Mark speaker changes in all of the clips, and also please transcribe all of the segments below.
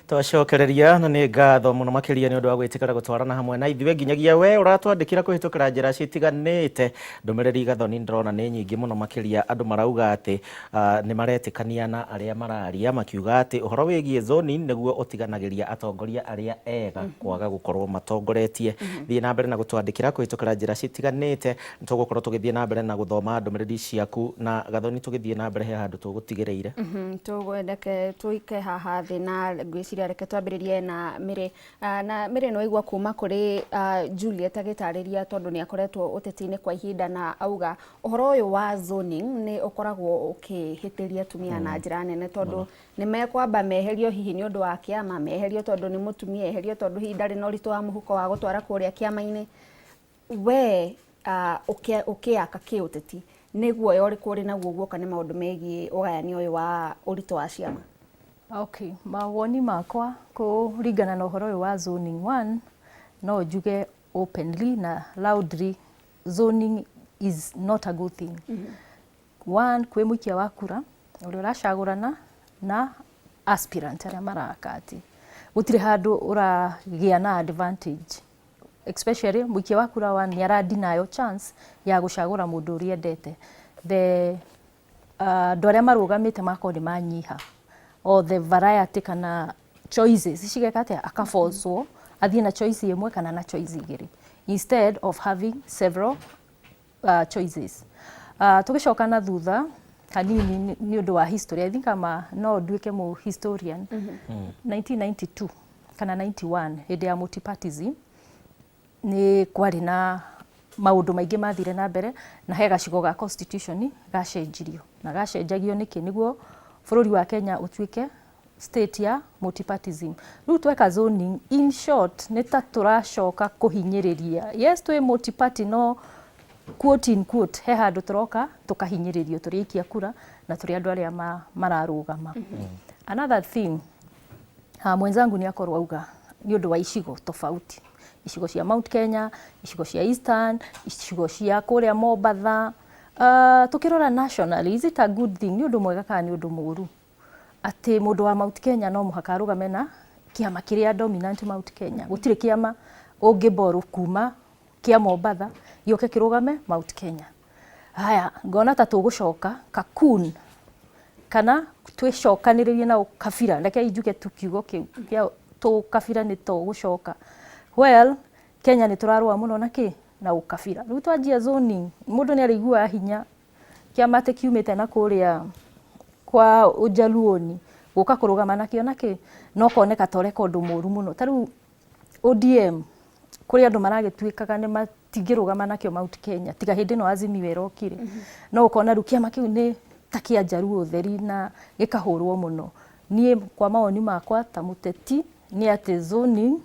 Speaker 1: Twacokereria na nĩ ngatho mũno makĩria nĩ ũndũ wa gwĩtĩkĩra gũtwarana hamwe na ithuĩ, nginyagia we ũratwandĩkĩra kũhĩtũkĩra njĩra citiganĩte. Ndũmĩrĩri, Gathoni, ndĩrona nĩ nyingĩ mũno makĩria. Andũ marauga atĩ nĩ maretĩkania na arĩa mararia makiuga atĩ ũhoro wĩgiĩ zoning nĩguo ũtiganagĩria atongoria arĩa ega kwaga gũkorwo matongoretie. Thiĩ na mbere na gũtwandĩkĩra kũhĩtũkĩra njĩra citiganĩte, tũgũkorwo tũgĩthiĩ na mbere na gũthoma ndũmĩrĩri ciaku. Na Gathoni, tũgĩthiĩ na mbere, he handũ tũgũtigĩrĩire.
Speaker 2: Tũgwendeke tũike haha thĩ na ngwĩciria reke twambĩrĩrie na Mĩrĩ. Na Mĩrĩ, nĩ waigua kuma kũrĩ Juliet agĩtarĩria, tondũ nĩ akoretwo ũteti-inĩ kwa ihinda, na auga ũhoro ũyũ wa zoning nĩ ũkoragwo ũkĩhĩtĩria atumia na njĩra nene, tondũ nĩ mekwamba meherio hihi nĩ ũndũ wa kĩama, meherio tondũ nĩ mũtumia, eherio tondũ hihi ndarĩ na ũritũ wa mũhuko wa gũtwara kũrĩa kĩama-inĩ. We ũkĩaka kĩũteti, nĩ guoya ũrĩkũ ũrĩ naguo guoka nĩ maũndũ megiĩ ũgayania ũyũ wa ũritũ wa ciama?
Speaker 3: Okay, mawoni makwa kũringana na ũhoro ũyũ wa zoning, one, no njuge openly na loudly, zoning is not a good thing. One, kwĩ mũikia wa kura ũrĩa ũracagũrana na aspirant arĩa maraka atĩ gũtirĩ handũ ũragĩa na advantage, especially mũikia wa kura, one, nĩ aradinayo chance ya gũcagũra mũndũ ũrĩa endete. The andũ arĩa marũgamĩte makorwo nĩ manyiha, o the variety kana choices cigeka atĩa, akabocwo athiĩ na choice ĩmwe kana na choice igĩrĩ instead of having several choices. Tũgĩcoka na thutha hanini nĩ ũndũ wa history, I think ama no nduĩke mũ historian. 1992 kana 91, hĩndĩ ya multipartism, nĩ kwarĩ na maũndũ maingĩ mathire na mbere, na he gacigo ga constitution gacenjirio, na gacenjagio nĩkĩ? Nĩguo bũrũri wa Kenya ũtuĩke state ya multipartism. Rĩu tweka zoning, in short, nĩ ta tũracoka kũhinyĩrĩria. Yes, twĩ multiparty, no quote in quote he handũ tũroka tũkahinyĩrĩrio tũrĩ aikia kura na tũrĩ andũ arĩa mararũgama. Another thing, mwenzangu nĩ akorwo auga nĩ ũndũ wa icigo tofauti, icigo cia Mount Kenya, icigo cia Eastern, icigo cia kũrĩa Mombatha. Tukĩrora nationally, is it a good thing? Nĩ ũndũ mwega kana nĩ ũndũ mũũru atĩ mũndũ wa Mount Kenya no mũhaka arũgame na kĩama kĩrĩa dominant Mount Kenya? Gũtirĩ kĩama ũngĩborũ kuma kĩa Mombatha gĩũke kĩrũgame Mount Kenya. Haya, ngona ta tũgũcoka kakun kana twĩcokanĩrĩrie na ũkabira. Reke njuge tu kiugo kĩu kĩa tũkabira, nĩ tũgũcoka. Well, Kenya nĩ tũrarũa mũno na kĩ na ũkabira. Rĩu twanjia zoning, mũndũ nĩ arĩiguaga hinya kĩama atĩ kiumĩte na kũrĩa kwa ũjaluoni gũka kũrũgama nakĩo na kĩ, no koneka ta ũreka ũndũ mũru mũno. Ta rĩu ODM, kũrĩ andũ maragĩtuĩkaga nĩ matingĩrũgama nakĩo Mount Kenya, tiga hĩndĩ ĩno Azimio ĩrokire. No ũkona rĩu kĩama kĩu nĩ ta kĩa Njaruo theri na gĩkahũrwo mũno. Niĩ kwa mawoni makwa ta mũteti nĩ atĩ zoning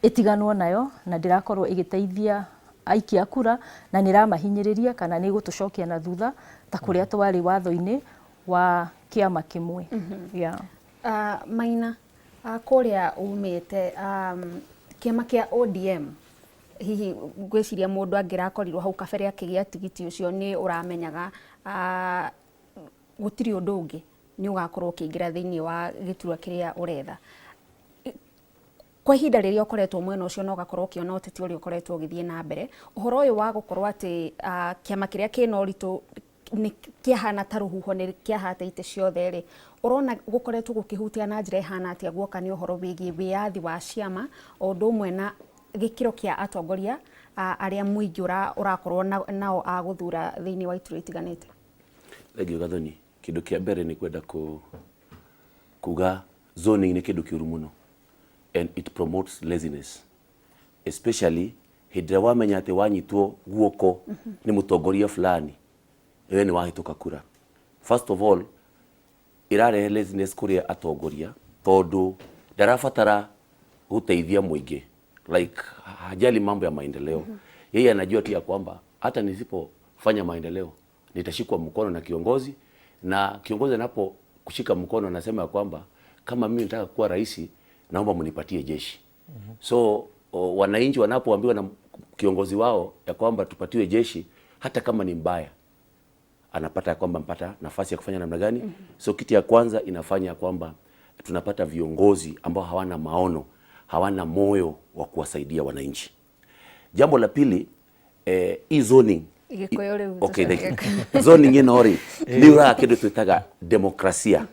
Speaker 3: ĩtiganwo nayo, na ndĩrakorwo ĩgĩteithia aikia kura na nĩ ĩramahinyĩrĩria kana nĩ ĩgũtũcokia na thutha ta kũrĩa twarĩ watho-inĩ wa kĩama kĩmwe, yeah.
Speaker 2: Maina, kũrĩa umĩte, kĩama kĩa ODM, hihi ngwĩciria mũndũ angĩrakorirwo hau kabere akĩgĩa tigiti ũcio nĩ ũramenyaga gũtirĩ ũndũ ũngĩ, nĩ ũgakorwo ũkĩingĩra thĩinĩ wa gĩturwa kĩrĩa ũretha. Kwa ihinda rĩrĩa ũkoretwo mwena ũcio na ũgakorwo ũkĩona ũteti ũrĩa ũkoretwo ũgĩthiĩ na mbere, ũhoro ũyũ wa gũkorwo atĩ kĩama kĩrĩa kĩna ũritũ nĩ kĩahana ta rũhuho nĩ kĩahata itĩ ciothe rĩ, ũrona gũkoretwo gũkĩhutia na njĩra ĩhana atĩa guoka nĩ ũhoro wĩgiĩ wĩyathi wa ciama, o ũndũ ũmwe na gĩkĩro kĩa atongoria arĩa mũingĩ ũrakorwo nao a gũthura thĩinĩ wa iturwa itiganĩte?
Speaker 4: Thengiũ, Gathoni. Kĩndũ kĩa mbere nĩ kwenda kuga zoning nĩ kĩndũ kĩũru mũno and it promotes laziness, especially hĩndĩ ĩrĩa wamenya atĩ wanyitwo guoko nĩ mũtongoria fulani, we nĩ wahĩtũka kura. First of all, ĩrarehe laziness kũrĩ atongoria tondũ ndarabatara gũteithia mũingĩ, like hajali mambo ya maendeleo. Yeye anajua tu ya kwamba hata nisipofanya maendeleo nitashikwa mkono na kiongozi, na kiongozi anapo kushika mkono anasema ya kwamba kama mimi nataka kuwa rais, naomba mnipatie jeshi. So wananchi wanapoambiwa na kiongozi wao ya kwamba tupatiwe jeshi, hata kama ni mbaya, anapata ya kwamba mpata nafasi ya kufanya namna gani. So kitu ya kwanza inafanya kwamba Tunapata viongozi ambao hawana maono, hawana moyo wa kuwasaidia wananchi. Jambo la pili, hii zoning.
Speaker 2: Gĩkũyũ rĩu.
Speaker 4: Okay, thank you. Zoning ĩno rĩ, nĩ ũraga kĩndũ twĩtaga demokrasia,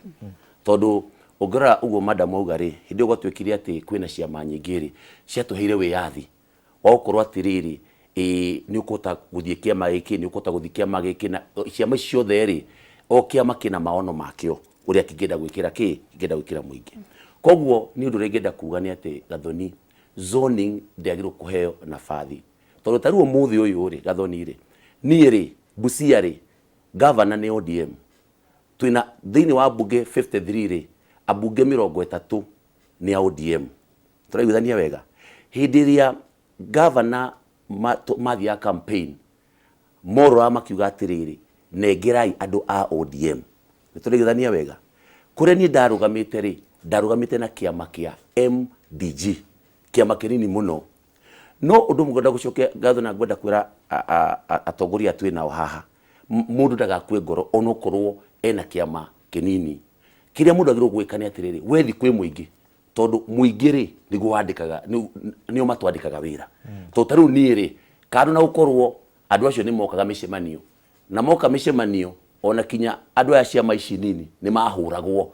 Speaker 4: tondũ ũngĩrora ũguo madam auga rĩ, hĩndĩ ĩyo gwatuĩkire atĩ kwĩna ciama nyingĩ rĩ, ciatũheire wĩyathi wa gũkorwo atĩrĩrĩ, ĩ nĩ ũkũhota gũthiĩ kĩama gĩkĩ, nĩ ũkũhota gũthiĩ kĩama gĩkĩ, na ciama ici ciothe rĩ, o kĩama kĩna maono makĩo ũrĩa kĩngĩenda gwĩkĩra, kĩ kĩngĩenda gwĩkĩra mũingĩ. Koguo nĩ ũndũ ũrĩa ingĩenda kuga nĩ atĩ, Gathoni, zoning ndĩagĩrĩirwo kũheo nabathi, tondũ ta rĩu ũmũthĩ ũyũ rĩ, Gathoni rĩ, niĩ rĩ, Busia rĩ, governor nĩ ODM. Twĩna thĩinĩ wa mbunge 53 rĩ, ambunge 30 nĩ a ODM. Tũraiguithania wega? Hĩndĩ ĩrĩa governor mathiaga campaign, morũraga makiuga atĩrĩrĩ, nengerai andũ a ODM. Nĩ tũraiguithania wega? Kũrĩa niĩ ndarũgamĩte rĩ, ndarũgamĩte na kĩama kĩa MDG, kĩama kĩnini mũno. No ũndũ ũmwe ngwenda gũcokia ngatho na ngwenda kwĩra atongoria twĩ nao haha, mũndũ ndagakue ngoro onokorwo ena kĩama kĩnini. Kĩrĩa mũndũ agĩrĩirwo gwĩka nĩ atĩrĩrĩ, wethi kwĩ mũingĩ, tondũ mũingĩ rĩ, nĩguo wandĩkaga, nĩo matwandĩkaga wĩra. Tondũ ta rĩu niĩ rĩ, kando na gũkorwo andũ acio nĩ mokaga mĩcemanio, na moka mĩcemanio ona kinya andũ aya ciama ici nini nĩ mahũragwo.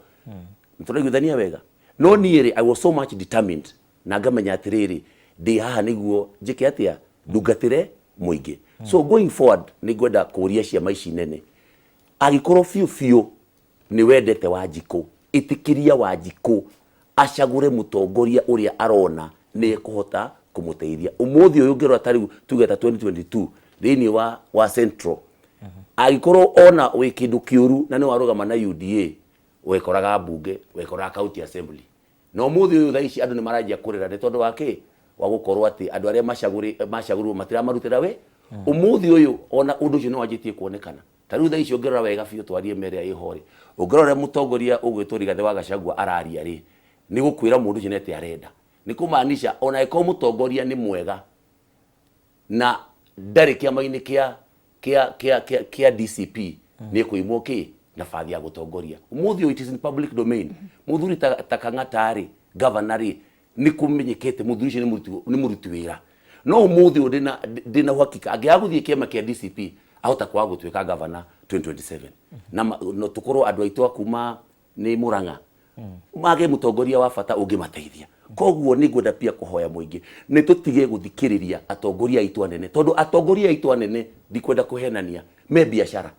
Speaker 4: Nĩ tũraiguithania wega? No niĩ rĩ, I was so much determined na ngamenya atĩrĩrĩ, ndĩ haha nĩguo njĩke atĩa, ndungatĩre mũingĩ. So going forward, nĩ ngwenda kũria ciama ici nene, angĩkorwo biũ biũ nĩ wendete Wanjikũ, ĩtĩkĩria Wanjikũ acagũre mũtongoria ũrĩa arona nĩ ekũhota kũmũteithia. Ũmũthĩ ũyũ ũngĩrora ta rĩu tuge ta 2022 thĩinĩ wa Central, angĩkorwo ona wĩ kĩndũ kĩũru na nĩ warũgama na UDA, wekoraga mbunge, wekoraga county assembly. Na ũmũthĩ ũyũ thaa ici andũ nĩ maranjia kũrĩra nĩ tondũ wa kĩ? Wa gũkorwo atĩ andũ arĩa macagũrirwo matiramarutĩra wĩ. Ũmũthĩ ũyũ ona ũndũ ũcio nĩ wanjĩtie kuonekana. Ta rĩu thaa ici ũngĩrora wega biũ, twarie mĩrĩa ĩho rĩ, ũngĩrora ũrĩa mũtongoria ũgwĩtwo Rigathĩ wa Gachagua araria rĩ, nĩ gũkwĩra mũndũ ũcio nĩ atĩ arenda. Nĩ kũmaanisha ona angĩkorwo mũtongoria nĩ mwega na ndarĩ kĩama-inĩ kĩa DCP, nĩ ekũimwo kĩ nabathi ya gũtongoria. Ũmũthĩ ũyũ it is in public domain. Mũthuri ta Kang'ata rĩ, governor rĩ, nĩ kũmenyekete mũthuri ũcio nĩ mũruti wĩra. No ũmũthĩ ũyũ ndĩna uhakika angĩaga gũthiĩ kĩama kĩa DCP, ahota kwaga gũtuĩka governor 2027. Na no tũkorwo andũ aitũ a kuma nĩ Murang'a mage mũtongoria wa bata ũngĩmateithia. Koguo nĩ ngwenda pia kũhoya mũingĩ nĩ tũtige gũthikĩrĩria atongoria aitũ anene, tondũ atongoria aitũ anene, ndikwenda kũhenania, me biacara.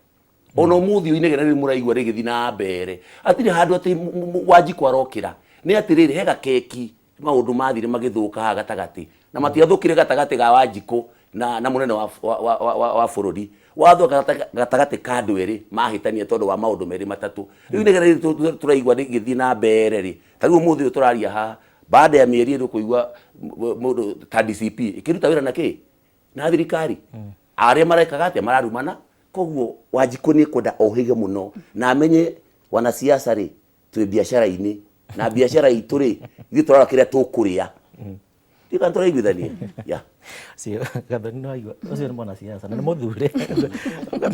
Speaker 4: Ona ũmũthĩ ũyũ inegene rĩrĩ mũraigua rĩgĩthiĩ na mbere, hatirĩ handũ atĩ Wanjikũ arokĩra. Nĩ atĩrĩrĩ, he gakeki maũndũ mathire magĩthũka haha gatagatĩ, na matiathũkire gatagatĩ ga Wanjikũ na mũnene wa bũrũri, watho gatagatĩ ka andũ erĩ mahĩtania tondũ wa maũndũ merĩ matatũ. Rĩu inegene rĩrĩ tũraigua rĩgĩthiĩ na mbere rĩ, ta rĩu ũmũthĩ ũyũ tũraria haha, baada ya mĩeri ĩrĩ ũkũigua mũndũ ta DCP ĩkĩruta wĩra na kĩ na thirikari, arĩa marekaga atĩa, mararumana. Koguo Wanjikũ nĩ ekwenda ohĩge mũno na amenye wanasiasa rĩ, twĩ biacara-inĩ, na biacara itũ rĩ, ithuĩ tũrarora kĩrĩa tũkũrĩa. Ndiũĩ kana tũraiguithania ya.
Speaker 1: Cio Gathoni, no aigua ũcio nĩ mwanasiasa na nĩ mũthure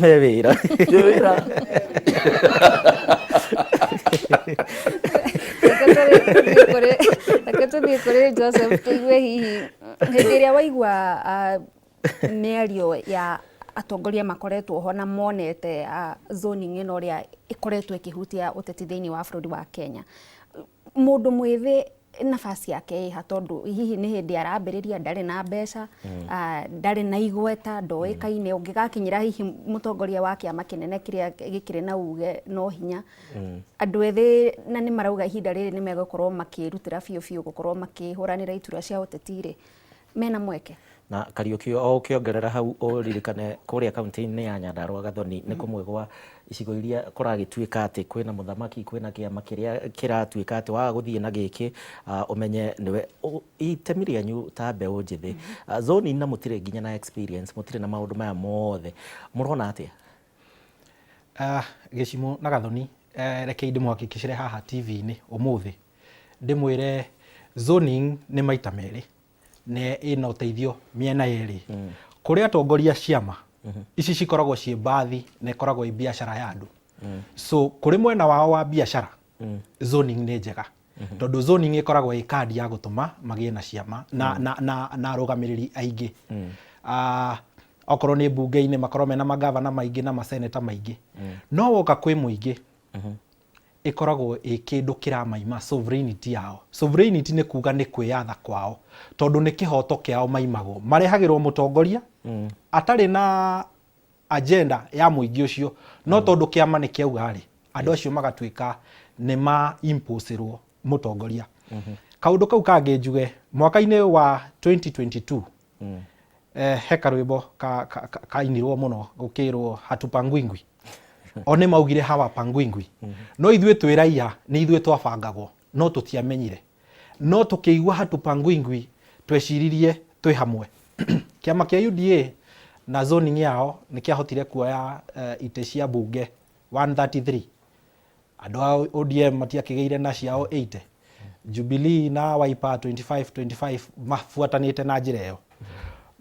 Speaker 1: me wĩra.
Speaker 4: Twĩ wĩra.
Speaker 2: Reke tũthiĩ kũrĩ Joseph tũigue hihi hĩndĩ ĩrĩa waigua mĩario ya atongoria makoretwo ho na monete zoning ĩno ũrĩa ĩkoretwo ĩkĩhutia ũteti thĩinĩ wa bũrũri wa Kenya. Mũndũ mwĩthĩ nafasi yake ĩha? Tondũ hihi nĩ hĩndĩ arambĩrĩria, ndarĩ na mbeca, ndarĩ na igweta, ndoĩkaine, ũngĩgakinyĩra hihi mũtongoria wa kĩama kĩnene kĩrĩa gĩkĩrĩ na uge no hinya. Andũ ethĩ na nĩ marauga ihinda rĩrĩ nĩ megũkorwo makĩrutĩra biũ biũ gũkorwo makĩhũranĩra iturwa cia ũteti rĩ, mena mweke?
Speaker 1: Na Kariũki, o ũkĩongerera hau, ũririkane kũrĩa kaunti-inĩ ya Nyandarua, Gathoni, nĩ kũmwe gwa icigo iria kũragĩtuĩka atĩ kwĩna mũthamaki, kwĩna kĩama kĩrĩa kĩratuĩka atĩ waga gũthiĩ na gĩkĩ, ũmenye nĩwe. Itemi rĩanyu ta mbeũ njĩthĩ zoni, na mũtirĩ nginya na experience, mũtirĩ na maũndũ maya mothe, mũrona atĩa?
Speaker 5: Gĩcimo na Gathoni, reke ndĩmũhakikicĩre haha TV-inĩ ũmũthĩ, ndĩmwĩre zoning nĩ maita merĩ, nĩ ĩna ũteithio mĩena yerĩ. Kũrĩ atongoria ciama ici cikoragwo ciĩ mbathi na ĩkoragwo ĩ biacara ya andũ, so kũrĩ mwena wao wa biacara zoning nĩ njega. Tondũ zoning ĩkoragwo ĩ kandi ya gũtũma magĩe na ciama na arũgamĩrĩri aingĩ. Okorwo nĩ mbunge-inĩ makorwo mena magavana maingĩ na maseneta maingĩ. No woka kwĩ mũingĩ, ĩkoragwo ĩ kĩndũ kĩramaima sovereignty yao. Sovereignty nĩ kuga nĩ kwĩyatha kwao, tondũ nĩ kĩhoto kĩao maimagwo. Marehagĩrwo mũtongoria atarĩ na agenda ya mũingĩ ũcio, no tondũ kĩama nĩ kĩauga rĩ, andũ acio magatuĩka nĩ ma imposerwo mũtongoria. Kaũndũ kau kangĩ njuge, mwaka-inĩ wa 2022, he karwĩmbo kainirwo mũno gũkĩrwo hatupangwingwi. O nĩ maugire hawapangwingwi. No ithuĩ twĩ raia nĩ ithuĩ twabangagwo, no tũtiamenyire. No tũkĩigua hatupangwingwi tweciririe twĩ hamwe. Kĩama kĩa UDA na zoning yao nĩ kĩahotire kuoya itĩ cia mbunge 133. Andũ a ODM matiakĩgĩire na ciao 80. Jubilee na Wiper 25 25 mabuatanĩte na njĩra ĩyo.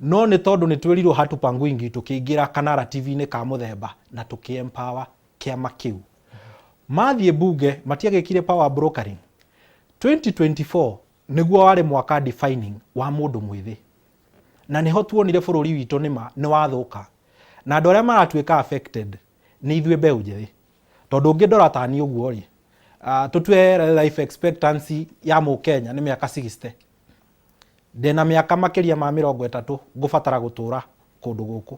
Speaker 5: No nĩ tondũ nĩ twĩrirwo hatupangwingwi tũkĩingĩra kanarrative-inĩ ka mũthemba na tũkĩ empower kĩama kĩu. Mathiĩ mbunge matiagĩkire power brokering. 2024 nĩguo warĩ mwaka defining wa mũndũ mwĩthĩ. Na nĩho tuonire bũrũri witũ nĩma nĩ wathũka. Na andũ arĩa maratuĩka affected nĩ ithuĩ mbeũ njĩthĩ. Tondũ ũngĩndora ta niĩ ũguo rĩ, tũtue life expectancy ya mũkenya nĩ mĩaka 60. Ndĩna mĩaka makĩria ma 30 ngũbatara gũtũra kũndũ gũkũ.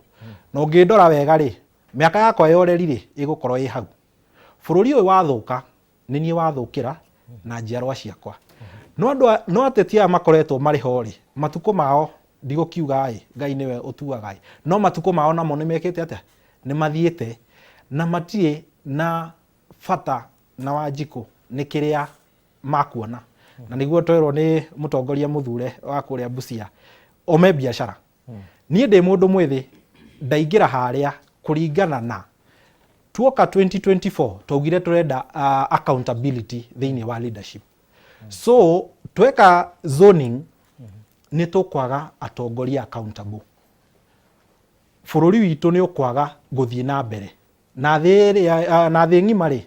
Speaker 5: Na ũngĩndora wega rĩ, mĩaka yakwa ya ũreri rĩ, ĩgũkorwo ĩ hau. Bũrũri ũyũ wathũka, nĩ niĩ wathũkĩra na njiarwa ciakwa. No andũ no ateti aya makoretwo marĩ ho rĩ, matukũ mao ndigũkiuga ĩ, Ngai nĩwe ũtuaga ĩ, no matukũ mao namo nĩ mekĩte atĩa? Nĩ mathiĩte na matirĩ na bata na Wanjikũ nĩ kĩrĩa makuona. Na nĩguo twerwo nĩ mũtongoria mũthure wa kũrĩa Busia, o me biacara. Niĩ ndĩ mũndũ mwĩthĩ ndaingĩra harĩa kũringana na tuoka 2024 twaugire tũrenda accountability thĩinĩ wa leadership. So tweka zoning nĩ tũkwaga atongoria accountable. Bũrũri witũ nĩ ũkwaga gũthiĩ na mbere. Na thĩ ĩrĩa, na thĩ ng'ima rĩ,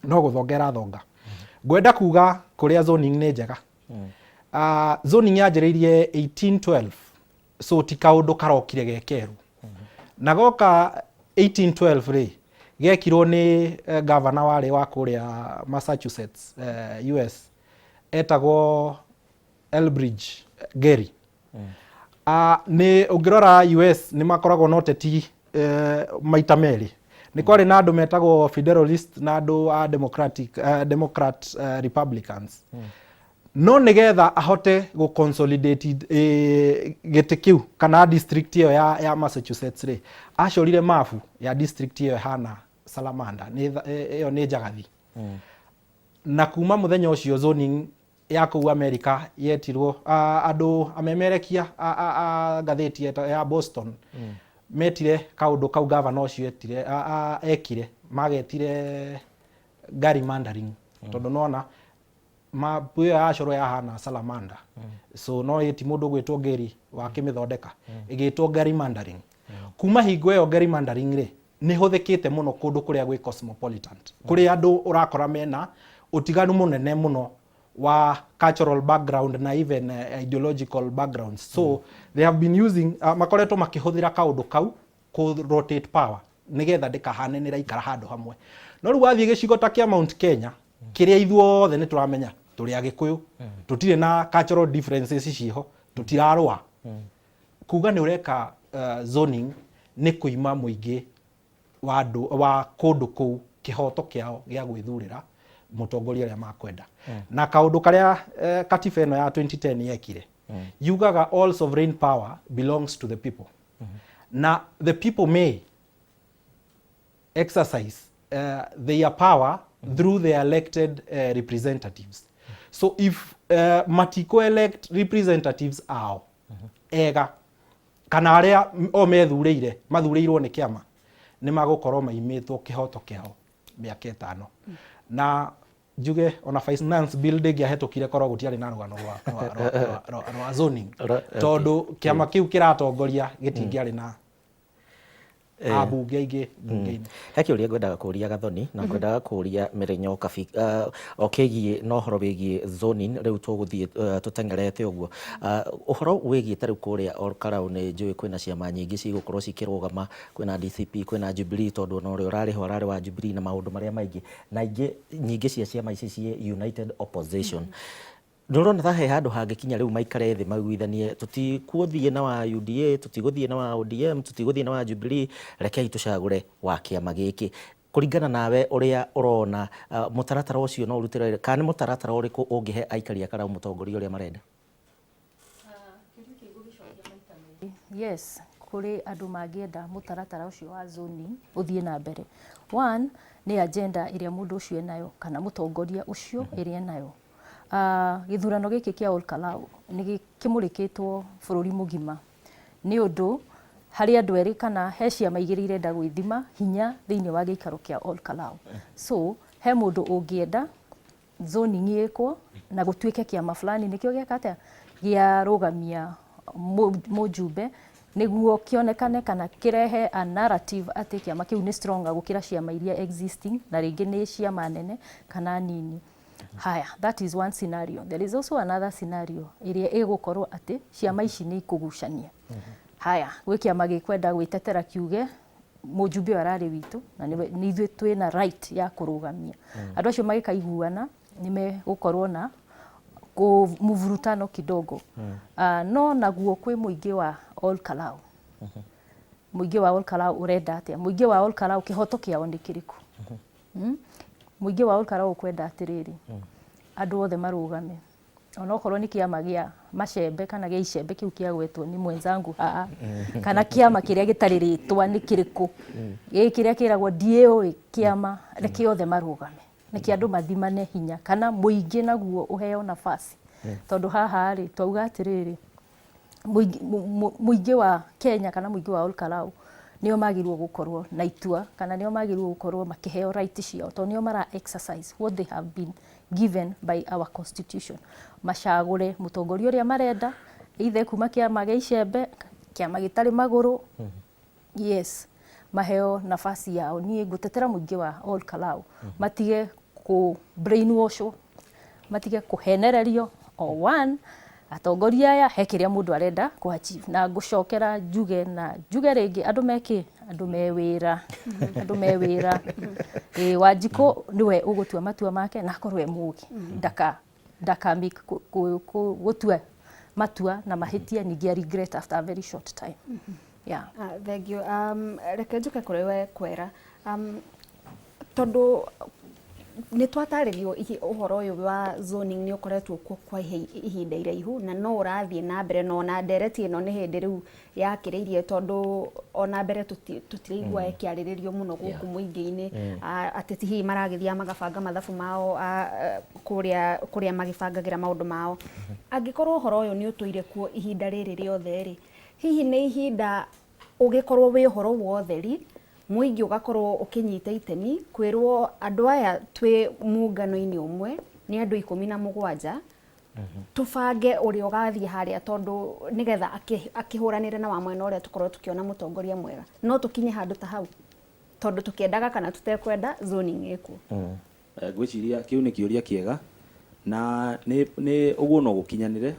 Speaker 5: no gũthonga ĩrathonga. Ngwenda kuga kũrĩa zoning nĩ njega. Zoning yanjĩrĩirie 1812, so ti kaũndũ karokire ge keru. Na goka 1812 rĩ, gekirwo nĩ governor warĩ wa kũrĩa Massachusetts, US, etagwo Elbridge Gerry. Nĩ ũngĩrora US nĩ makoragwo na ũteti maita merĩ. Nĩ kwarĩ na andũ metagwo Federalist na andũ a Democratic, Democrat Republicans. No nĩgetha ahote gũ consolidate gĩtĩ kĩu kana district ĩyo ya Massachusetts rĩ, acorire mabu ya district ĩyo ĩhana salamander, ĩyo nĩ njagathi. Na kuma mũthenya ũcio zoning ya kũu America yetirwo andũ amemerekia a ngathĩti ya Boston metire kaũndũ kau gavana ũcio etire ekire magetire gerrymandering, tondũ nona mapu ĩyo yacorwo yahana salamander. So no ĩti mũndũ ũgwĩtwo Gary wakĩmĩthondeka ĩgĩtwo gerrymandering. Kuma hingo ĩyo gerrymandering rĩ nĩ hũthĩkĩte mũno kũndũ kũrĩa gwĩ cosmopolitan, kũrĩa andũ ũrakora mena ũtiganu mũnene mũno wa cultural background na even ideological backgrounds. So they have been using, makoretwo makĩhũthĩra kaũndũ kau kũ rotate power nĩgetha ndĩkahane nĩ raikara handũ hamwe. No rĩu wathiĩ gĩcigo ta kĩa Mount Kenya, kĩrĩa ithuothe nĩ tũramenya tũrĩ Agĩkũyũ, tũtirĩ na cultural differences ciĩho, tũtirarũa, kuga nĩ ũreka zoning nĩ kũima mũingĩ wa andũ wa kũndũ kũu kĩhoto kĩao gĩa gwĩthurĩra mũtongoria ũrĩa makwenda. Na kaũndũ karĩa katiba ĩno ya 2010 yekire, yugaga all sovereign power belongs to the people, na the people may exercise their power through their elected representatives. So if matiko elect representatives ao ega kana arĩa o methurĩire, mathurĩirwo nĩ kĩama, nĩ magũkorwo maimĩtwo kĩhoto kĩao mĩaka 5. Na njuge ona finance bill ndĩngĩahĩtũkire korwo gũtiarĩ na rũgano rwa zoning, tondũ kĩama kĩu kĩratongoria gĩtingĩarĩ na Ambunge aingĩ mbunge-inĩ.
Speaker 1: He kĩũria ngwendaga kũria Gathoni na ngwendaga kũria Mĩrĩ Nyokabi o kĩgiĩ na ũhoro wĩgiĩ zoning. Rĩu tũgũthiĩ tũteng'erete ũguo ũhoro wĩgiĩ ta rĩu kũrĩa Olkalau nĩ njũĩ kwĩna ciama nyingĩ cigũkorwo cikĩrũgama, kwĩna DCP, kwĩna Jubilee, tondũ ona ũrĩa ũrarĩ ho ararĩ wa Jubilee na maũndũ marĩa maingĩ, na ingĩ nyingĩ cia ciama ici ciĩ United Opposition. Nĩ ũrona ta he handũ hangĩkinya rĩu maikare thĩ maiguithanie, tũtikũthiĩ na wa UDA, tũtigũthiĩ na wa ODM, tũtigũthiĩ na wa Jubilee, rekei tũcagũre wa kĩama gĩkĩ? Kũringana nawe ũrĩa ũrona, mũtaratara ũcio no ũrutĩre wĩra kana nĩ mũtaratara ũrĩkũ ũngĩhe aikari a Karau mũtongoria ũrĩa marenda?
Speaker 3: Yes, kũrĩ andũ mangĩenda mũtaratara ũcio wa zoning ũthiĩ na mbere. One, nĩ agenda ĩrĩa mũndũ ũcio enayo kana mũtongoria ũcio ĩrĩa enayo. Gĩthurano gĩkĩ kĩa Ol Kalou nĩ kĩmũrĩkĩtwo bũrũri mũgima nĩ ũndũ harĩ andũ erĩ kana he ciama igĩrĩ irenda gwĩthima hinya thĩinĩ wa gĩikaro kĩa Ol Kalou. So he mũndũ ũngĩenda zoning ĩkwo na gũtuĩke kĩama fulani nĩkĩo gĩeka atĩa gĩarũgamia mũjumbe nĩguo kĩonekane kana kĩrehe a narrative atĩ kĩama kĩu nĩ stronger gũkĩra ciama iria existing, na rĩngĩ nĩ ciama nene kana nini. Haya, that is one scenario. There is also another scenario ĩrĩa ĩgũkorwo atĩ ciama ici nĩ ikũgucania. Haya, gwĩ kĩama gĩkwenda gwĩtetera kiuge mũjumbe ũyũ ararĩ witũ na nĩ ithuĩ twĩna right ya kũrũgamia. Andũ acio magĩkaiguana nĩ megũkorwo na mvurutano kidogo. No naguo kwĩ mũingĩ wa Ol Kalou. Mũingĩ wa Ol Kalou ũrenda atĩa? Mũingĩ wa Ol Kalou kĩhoto kĩao nĩ kĩrĩkũ? Mũingĩ wa Ol Kalou ũkwenda atĩrĩrĩ, andũ othe marũgame, onokorwo nĩ kĩama gĩa macembe kana gĩa icembe kĩu kĩagwetwo nĩ mwenzangu haha, kana kĩama kĩrĩa gĩtarĩ rĩtwa nĩ kĩrĩkũ, gĩkĩ kĩrĩa kĩragwo ndiĩũĩ kĩama, reke othe marũgame, nĩkĩ andũ mathimane hinya kana mũingĩ naguo ũheo nafasi. Tondũ haha rĩ, twauga atĩrĩrĩ, mũingĩ wa Kenya kana mũingĩ wa Ol Kalou nĩo magĩrĩirwo gũkorwo na itua kana nĩo magĩrĩirwo gũkorwo makĩheo right ciao, tondũ nĩo mara exercise what they have been given by our constitution. Macagũre mũtongoria ũrĩa marenda, either kuma kĩama gĩa icembe, kĩama gĩtarĩ magũrũ. Yes, maheo nafasi yao. Niĩ ngũtetera mũingĩ wa Ol Kalou matige kũ brainwashwo, matige kũhenererio o one atongoria aya he kĩrĩa mũndũ arenda kũ achieve. Na ngũcokera njuge na njuge rĩngĩ, andũ mekĩ, andũ me wĩra, andũ me wĩra. Ĩ Wanjikũ nĩwe ũgũtua matua make na akorwo e mũgĩ, ndaka make gũtua matua na mahĩtia ningĩ a regret after a very short time. Yeah.
Speaker 2: Thank you. Reke njuke kũrĩ we Kwera, tondũ nĩ twatarĩrio ũhoro ũyũ wa zoning nĩ ũkoretwo kuo kwa ihinda iraihu na no ũrathiĩ na mbere, na ona ndereti ĩno nĩ hĩndĩ rĩu yakĩrĩirie, tondũ ona mbere tũtiraigua ĩkĩarĩrĩrio mũno gũkũ mũingĩ-inĩ, ateti hihi maragĩthiaga magabanga mathabu mao kũrĩa kũrĩa magĩbangagĩra maũndũ mao. Angĩkorwo ũhoro ũyũ nĩ ũtũire kuo ihinda rĩrĩ rĩothe rĩ, hihi nĩ ihinda ũgĩkorwo wĩ ũhoro wa ũtheri, mũingĩ ũgakorwo ũkĩnyita itemi kwĩrwo andũ aya twĩ muungano-inĩ ũmwe nĩ andũ 17, tũbange ũrĩa ũgathiĩ harĩa, tondũ nĩgetha akĩhũranĩre na wa mwena ũrĩa tũkorwo tũkĩona mũtongoria mwega? No tũkinye handũ ta hau, tondũ tũkĩendaga kana tũtekwenda zoning ĩkuo?
Speaker 6: Ngwĩciria kĩu nĩ kĩũria kĩega na nĩ ũguo no gũkinyanĩre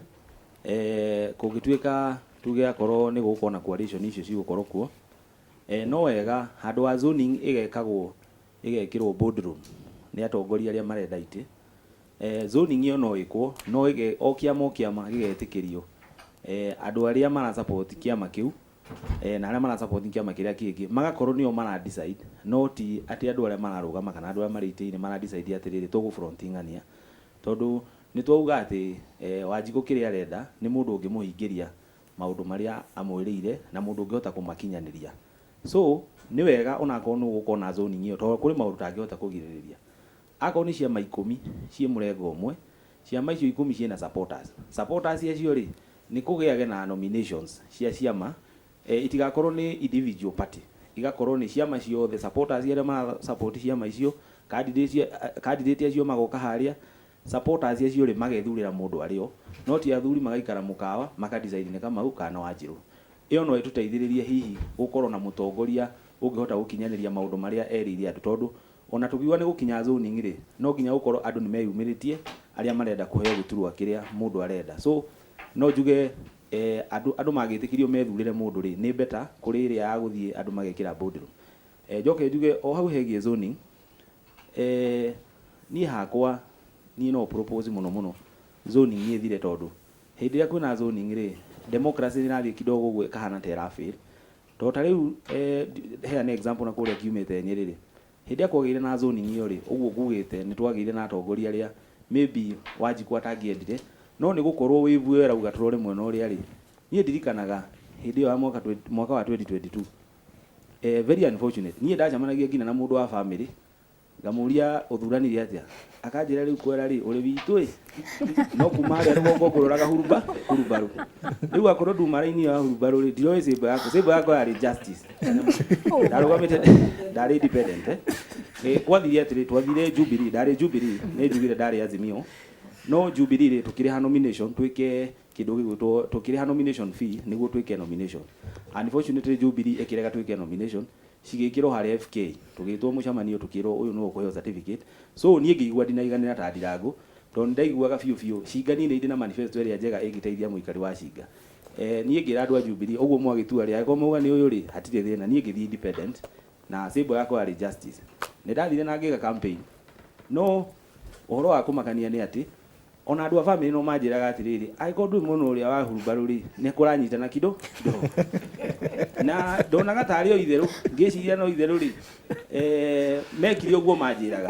Speaker 6: kũngĩtuĩka tuge akorwo nĩ gũgũkorwo na coalition icio cigũkorwo kuo. No wega handũ wa zoning ĩgekagwo ĩgekĩrwo boardroom nĩ atongoria arĩa marenda itĩ, zoning ĩyo no ĩkwo no ĩge, o kĩama gĩgetĩkĩrio andũ arĩa mara support kĩama kĩu na arĩa mara support kĩama kĩrĩa kĩngĩ magakorwo nĩo mara decide, no ti atĩ andũ arĩa mararũgama kana andũ arĩa marĩ itĩ-inĩ mara decide atĩrĩrĩ, tũgũ fronting'ania, tondũ nĩ twauga atĩ Wanjikũ kĩrĩa arenda nĩ mũndũ ũngĩmũhingĩria maũndũ marĩa amwĩrĩire na mũndũ ũngĩhota kũmakinyanĩria. So nĩ wega onakorwo nĩ ũgũkorwo na zoning ĩyo, tondũ kũrĩ maũndũ ũtangĩhota kũgirĩrĩria. Akorwo nĩ ciama 10 ciĩ mũrengo ũmwe, ciama icio 10 ciĩna supporters. Supporters acio rĩ, nĩ kũgĩage na nominations cia ciama, itigakorwo nĩ individual party, igakorwo nĩ ciama ciothe, supporters arĩa mara support ciama icio, candidate acio magoka harĩa, supporters acio rĩ magethurĩra mũndũ arĩo, no ti athuri magaikara mũkawa maka decide nĩ Kamau kana Wanjirũ. Ĩyo no ĩtũteithĩrĩrie hihi gũkorwo na mũtongoria. Ũngĩhota gũkinyanĩria maũndũ marĩa erĩire andũ, tondũ ona tũkiuga nĩ gũkinya zoning rĩ, no nginya gũkorwo andũ nĩ meyumĩrĩtie arĩa marenda kũheo gĩturwa kĩrĩa mũndũ arenda. So no njuge andũ mangĩtĩkĩrio methurĩre mũndũ rĩ, nĩ better kũrĩ ĩrĩa ya gũthiĩ andũ magekĩra boardroom. Njoke njuge o hau hegiĩ zoning, niĩ hakwa niĩ no propose mũno mũno zoning ĩthire, tondũ hĩndĩ ĩrĩa kwĩna zoning rĩ, democracy nĩ ĩrathiĩ kidogo ũguo ĩkahana ta ĩra fail. Tondũ ta rĩu heane example na kũrĩa ngiumĩte Nyĩrĩ rĩ, hĩndĩ ĩrĩa kwagĩire na zoning ĩyo rĩ, ũguo ngugĩte nĩ twagĩire na atongoria arĩa maybe Wanjikũ atangĩendire, no nĩ gũkorwo wave ĩyo ĩrauga tũrore mwena ũrĩa rĩ, niĩ ndirikanaga hĩndĩ ĩyo ya mwaka wa 2022, very unfortunate, niĩ ndacemanagia nginya na mũndũ wa family ngamũria ũthuranire atĩa, akanjĩra rĩu kwera rĩ ũrĩ witũ ĩ, no kuma harĩa rũgongo ngũroraga hurumbarũ. Rĩu akorwo nduma raini ĩyo ya hurumbarũ rĩ, ndiroĩ symbol yakwa, symbol yakwa yarĩ justice, ndarũgamĩte ndarĩ independent. Kwathire atĩrĩ, twathire Jubilee, ndarĩ Jubilee, nĩ njugire ndarĩ Azimio, no Jubilee rĩ, tũkĩrĩha nomination twĩke kĩndũ gĩgwĩtwo, tũkĩrĩha nomination fee nĩguo twĩke nomination. Unfortunately Jubilee ĩkĩrega twĩke nomination, cigĩkĩrwo harĩa FK, tũgĩtwo mũcemanio, tũkĩrwo ũyũ nĩwe ũkũheo certificate. So niĩ ngĩigua ndinaiganĩra ta Ndirango, tondũ nĩ ndaiguaga biũ biũ Cinga niĩ nĩ ndĩ na manifesto ĩrĩa njega ĩngĩteithia mũikari wa Cinga. Niĩ ngĩra andũ a Jubilee ũguo mwagĩtua rĩ, angĩkorwo mwauga nĩ ũyũ rĩ, hatirĩ thĩna, niĩ ngĩthiĩ independent na symbol yakwa yarĩ justice. Nĩ ndathire na ngĩka campaign, no ũhoro wa kũmakania nĩ atĩ ona andũ a family no manjĩraga atĩrĩrĩ, angĩkorwo ndũĩ mwena ũrĩa wa hurumbarũ rĩ, nĩ kũranyitana kido kidogo, na ndonaga tarĩ o itherũ, ngĩciria no itherũ rĩ, mekire ũguo manjĩraga,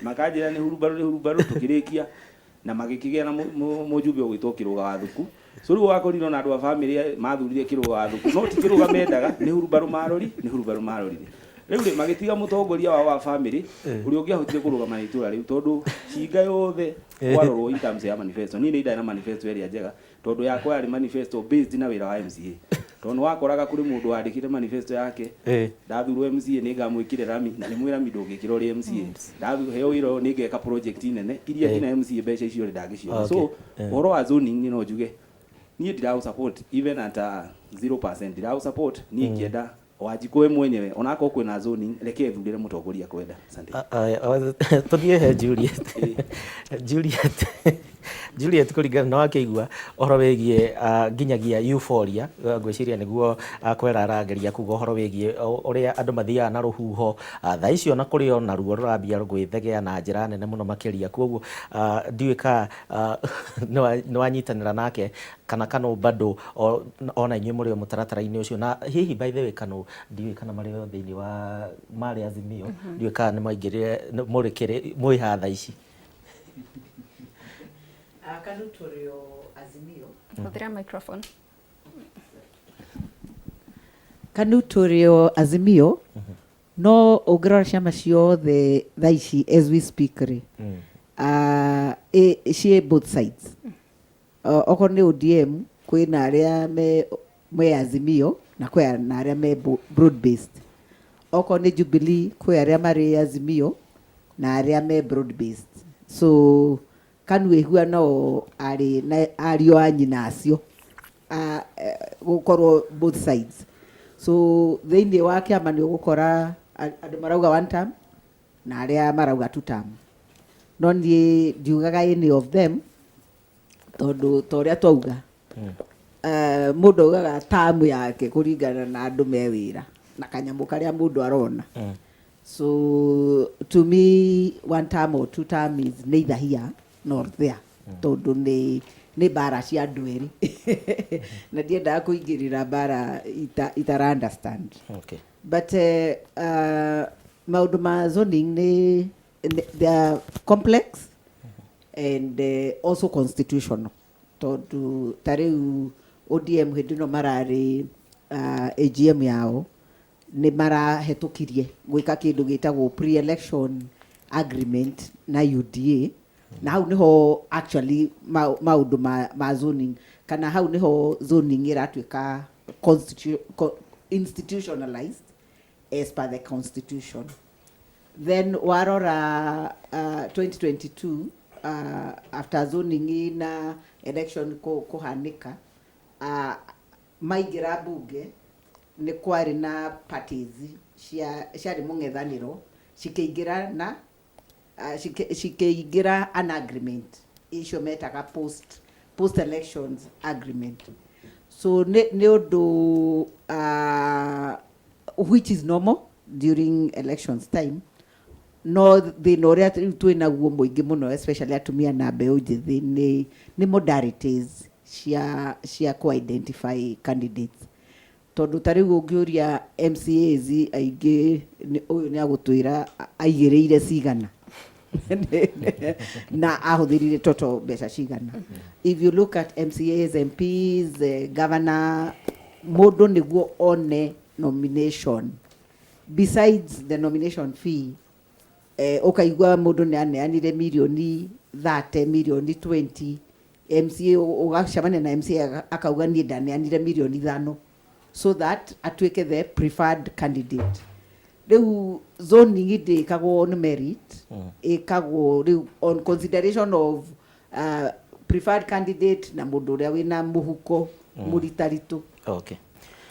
Speaker 6: makanjĩra nĩ hurumbarũ, nĩ hurumbarũ, tũkĩrĩkia na magĩkĩgĩa na mũjumbe ũgwĩtwo Kĩrũga wa Thuku. So rĩu wakorire ona andũ a family mathurire Kĩrũga wa Thuku, no ti Kĩrũga mendaga, nĩ hurumbarũ marori, nĩ hurumbarũ marorire. Rĩu rĩ, magĩtiga mũtongoria wao wa family ũrĩa ũngĩahotire kũrũgama na itũra rĩu, tondũ Cinga yothe kwarorwo in terms ya manifesto, niĩ nĩ ndarĩ na manifesto ĩrĩa njega, tondũ yakwa yarĩ manifesto based na wĩra wa MCA, tondũ nĩ wakoraga kũrĩ mũndũ wandĩkĩte manifesto yake, ndathurwo MCA nĩ ngamwĩkĩre rami, na nĩ mwĩ rami ndũngĩkĩra ũrĩ MCA, ndaheo wĩra ũyũ nĩ ngeka project nene iria nginya MCA mbeca icio rĩ ndangĩciona. So ũhoro wa zoning niĩ no njuge niĩ ndiraũ support even at 0%, ndiraũ support. Niĩ ingĩenda Wanjikũ we mwenyewe, onakorwo kwĩna zoning, reke ethurĩre mũtongoria kwenda. Asante.
Speaker 1: Tũthiĩ he Juliet. Juliet, Juliet, kũringana na wakĩigua ũhoro wĩgiĩ nginyagia euphoria, ngwĩciria nĩguo kwera arageria kuga ũhoro wĩgiĩ ũrĩa andũ mathiaga na rũhuho thaa icio, na kũrĩ o na ruo rũrambia gwĩthegea na njĩra nene mũno makĩria. Koguo ndiũĩ ka nĩ wanyitanĩra nake kana Kanu bado ona inyuĩ mũrĩ o mũtaratara-inĩ ũcio. Na hihi, by the way, Kanu ndiũĩ kana marĩ o thĩinĩ wa marĩ Azimio, ndiũĩ kana nĩ maingĩrire, mũrĩ kĩrĩ mwĩ ha thaa ici?
Speaker 7: Kanu tũrĩ o Azimio.
Speaker 2: Hũthĩra microphone.
Speaker 7: Kanu tũrĩ o Azimio, no ũngĩrora ciama ciothe thaa ici as we speak rĩ, ciĩ both sides. Okorwo nĩ ODM, kwĩna arĩa me Azimio na kwĩ na arĩa me broad based. Okorwo nĩ Jubilee, kwĩ arĩa marĩ Azimio na arĩa me broad based. So Kanu ĩhua no arĩ na ariũ a nyina acio gũkorwo both sides. So thĩinĩ wa kĩama nĩ ũgũkora andũ marauga one term na arĩa marauga two term, no niĩ ndiugaga any of them, tondũ ta ũrĩa twauga, mũndũ augaga term yake kũringana na andũ me wĩra na kanyamũ karĩa mũndũ arona. So to me, one term or two term is neither here nor there, tondũ nĩ mbara cia andũ erĩ na ndiendaga kũingĩrĩra mbara itara understand. But maũndũ ma zoning nĩ they are complex and also constitutional, tondũ ta rĩu ODM hĩndĩ ĩno mararĩ AGM yao, nĩ marahetũkirie gwĩka kĩndũ gĩtagwo pre-election agreement na UDA, na hau nĩho actually maũndũ ma zoning, kana hau nĩho zoning ĩratuĩka institutionalized as per the constitution. Then warora 2022, after zoning na election kũhanĩka, maingĩra bunge. Nĩ kwarĩ na parties cia ciarĩ mũng'ethanĩro cikĩingĩra na cikĩingĩra an agreement icio metaga post elections agreement. So nĩ ũndũ which is normal during elections time, no thĩna ũrĩa rĩu twĩ naguo mũingĩ mũno, especially atumia na mbeũ njĩthĩ, nĩ modalities cia ku identify candidates, tondũ ta rĩu ũngĩũria MCAs aingĩ ũyũ nĩ agũtwĩra aigĩrĩire cigana na ahũthĩrire total mbeca cigana. If you look at MCAs, MPs, governor, mũndũ nĩguo one nomination, besides the nomination fee, ũkaigua mũndũ nĩ aneanire mirioni 30, mirioni 20. MCA, ũgacemania na MCA akauga, "Niĩ ndaneanire mirioni 5," so that atuĩke the preferred candidate. Rĩu zoning ndĩkagwo on merit, ĩkagwo rĩu on consideration of preferred candidate na mũndũ ũrĩa wĩna mũhuko mũritaritũ.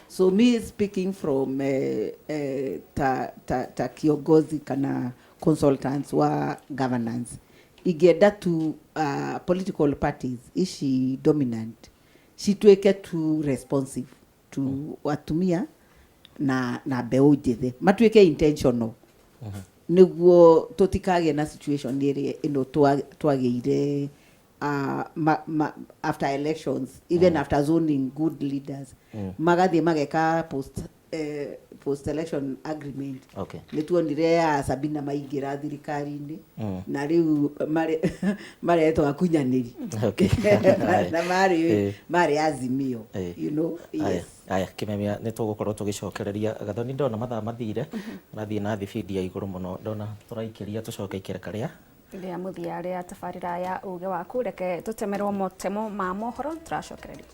Speaker 7: So me speaking from ta kiongozi kana consultants wa governance, ingĩenda tu political parties ici dominant cituĩke tu responsive to atumia na mbeũ njĩthĩ, matuĩke intentional nĩguo tũtikagĩe na situation ĩrĩa ĩno twagĩire after elections, even after zoning good leaders, magathiĩ mageka post election agreement. Nĩ tuonire ya Sabina maingĩra thirikari-inĩ na rĩu maretwo akunyanĩri na marĩ marĩ Azimio.
Speaker 1: Aya. Aya, Kimemia, nĩ tũgũkorwo tũgĩcokereria. Gathoni, ndona mathaa mathire, marathiĩ na thibindi ya igũrũ mũno. Ndona tũraikĩria, tũcoke ikereka rĩa
Speaker 2: rĩa mũthia rĩa tabarĩra ya Uge Waku. Reke tũtemerwo motemo ma mohoro, tũracokereria.